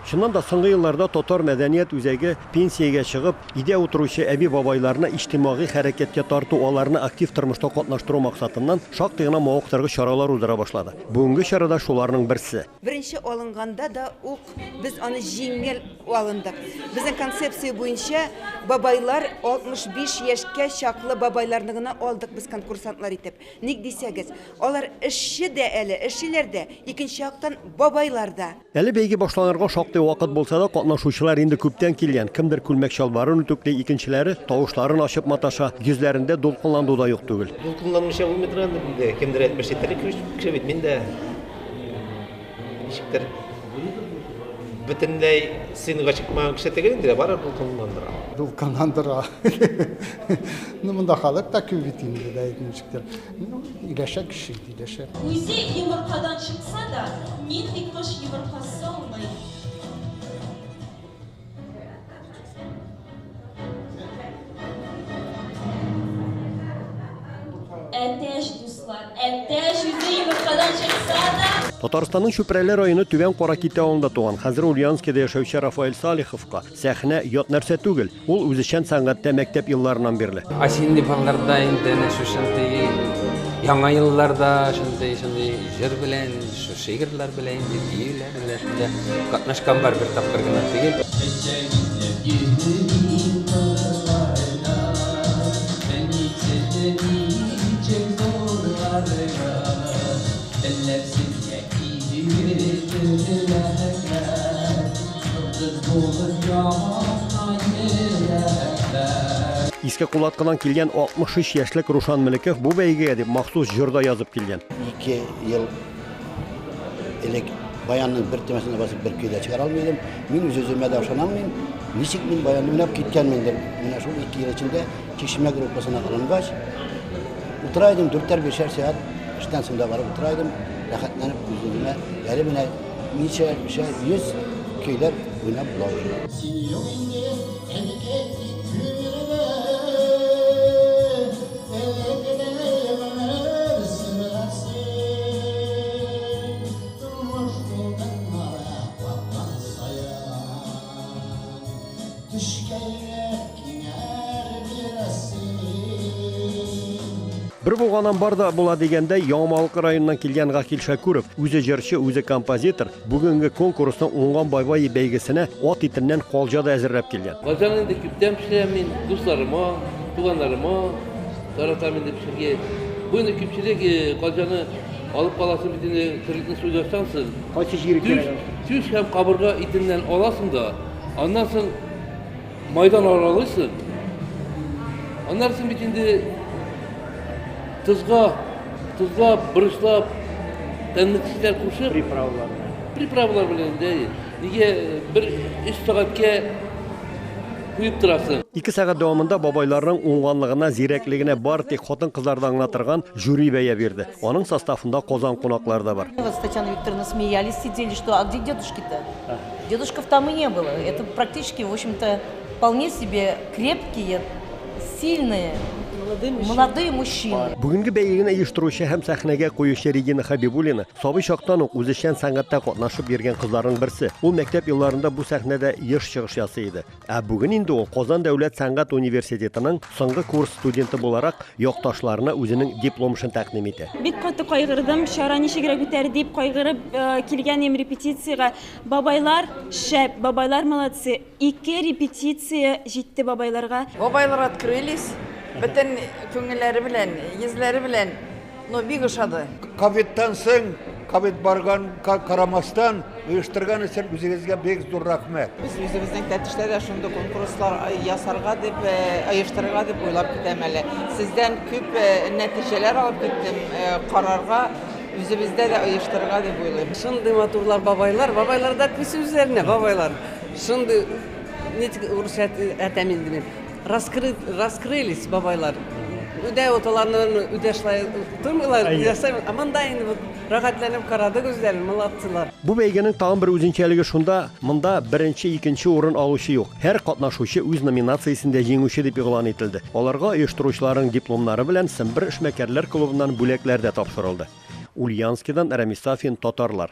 Чыннан да, соңгы елларда Татар мәдәният үзәге пенсиягә чыгып, өйдә утыручы әби-бабайларны иҗтимагый хәрәкәткә тарту, аларны актив тормышта катнаштыру максатыннан шактый гына мавыктыргыч чаралар уздыра башлады. Бүгенге чара да шуларның берсе. Беренче алынганда да ук без аны җиңел алындык. Безнең концепция буенча бабайлар 65 яшькә чаклы бабайларны гына алдык без конкурсантлар итеп. Ник дисәгез, алар эшче дә әле, эшлиләр дә, икенче яктан бабайлар да. Әле бәйге башланырга шактый вакыт булса да, катнашучылар инде күптән килгән. Кемдер күлмәк-чалбарын үтүкли, икенчеләре тавышларын ачып маташа, йөзләрендә дулкынланду да юк түгел. Дулкынланмыйча булмый торгандыр инде. Кемдер әйтмешли, тере кеше бит мин дә. Ничектер бөтенләй сыйныга чыкмаган кеше түгел инде, барыбер дулкынландыра. Дулкынландыра. Ну, монда халык та күп бит инде, да, ничектер. Ну, иләшә кеше инде, иләшә. Үзе йомыркадан чыкса да, нинди кош йомырка салмый? Әтәч, дуслар, әтәч үзе йомыркадан чыкса да. Татарстанның Чүпрәле районы Түбән Каракитә авылында туган, хәзер Ульяновскида яшәүче Рафаэль Салиховка сәхнә ят нәрсә түгел. Ул үзешчән сәнгатьтә мәктәп елларыннан бирле. Осенний балларда инде әнә шушындый яңа елларда шундый шундый җыр белән, шигырьләр белән инде биюләр белән шунда катнашкан бар бер тапкыр гына түгел. Чәчәк иснәп йөрим кырларда, Белмисезме ничек зурларга, Телләп сезгә изге теләкләр, Йолдыз булып яна йөрәкләр. Иске Кулаткыдан килгән 63 яшьлек Рушан Мөлеков бу бәйгегә дип махсус җыр да язып килгән. Ике ел элек баянның бер төймәсенә басып бер көй дә чыгара алмый идем. Мин үз-үземә дә ышана алмыйм. Ничек мин баянны уйнап киткәнмендер. Менә шул ике ел эчендә Чишмә группасына алынгач, утыра идем, дүртәр бишәр сәгать эштән соң да барып утыра идем, рәхәтләнеп үз-үземә әле менә ничә йөз көйләр уйнап була уже. Син юк инде, әнекәй, тик күңелемә Элеккедәй гомер сөрәсең. Тормыш дулкыннары каккан саен, Көчкә йөрәк киңәр бирәсең. Бер булганнан бар да була дигәндәй, Яңамалык районыннан килгән Гакил Шәкүров, үзе җырчы, үзе композитор, бүгенге конкурсның Уңган байбай бәйгесенә ат итеннән калҗа да әзерләп килгән. Калҗаны инде күптән пешерәм мин, дусларыма, туганнарыма таратам инде пешергә. Бу инде күпчелек калҗаны алып каласың бит инде терлекне суйдырсаң син. Кайсы җире кирәк? Түш һәм кабырга итеннән аласың да, аннан соң Майдан аралыйсың. Аннан соң бит инде тозга, тозлап, борычлап, тәмле төсләр кушып. Приправалар белән. Приправалар белән инде. Нигә бер өч сәгатькә куеп торасың. Ике сәгать дәвамында бабайларның уңганлыгына, зирәклегенә бары тик хатын-кызлар да аңла торган жюри бәя бирде. Аның составында Казан кунаклары да бар. Вот с Татьяной Викторовной смеялись, сидели, что а где дедушки-то? Дедушков там и не было. Это практически, в общем-то, вполне себе крепкие, сильные, молодые мужчины. Бүгенге бәйгене оештыручы һәм сәхнәгә куючы Регина Хәбибуллина сабый чактан ук үзешчән сәнгатьтә катнашып йөргән кызларның берсе. Ул мәктәп елларында бу сәхнәдә еш чыгыш ясый иде. Ә бүген инде ул Казан дәүләт сәнгать университетының соңгы курс студенты буларак якташларына үзенең диплом эшен тәкъдим итә. Бик каты кайгырдым, чара ничегрәк үтәр дип кайгырып килгән идем репетициягә. Бабайлар шәп, бабайлар молодцы. Ике репетиция җитте бабайларга. Бабайлар открылись, бөтен күңелләре белән, йөзләре белән. Но бик ошады. Ковидтан соң, ковид барганга карамастан, оештырган өчен үзегезгә бик зур рәхмәт. Без үзебезнең Тәтештә дә шундый конкурслар ясарга дип, оештырырга дип уйлап китәм әле. Сездән күп нәтиҗәләр алып киттем, карарга, үзебездә дә оештырырга дип уйлыйм. Шундый матурлар бабайлар, бабайлар да күз үзләренә, бабайлар. Шундый, ничек урысча әйтәм инде мин, Раскры, раскрылись бабайлар. Өйдә вот аларны өйдә шулай тормыйлар, ясаймын. Ә монда инде вот рәхәтләнеп карадык үзләрен, молодцылар. Бу бәйгенең тагын бер үзенчәлеге шунда, монда беренче, икенче урын алучы юк. Һәр катнашучы үз номинациясендә җиңүче дип игълан ителде. Аларга оештыручыларның дипломнары белән Сембер эшмәкәрләр клубыннан бүләкләр дә тапшырылды. Ульяновскидан Рәмис Сафин, Татарлар.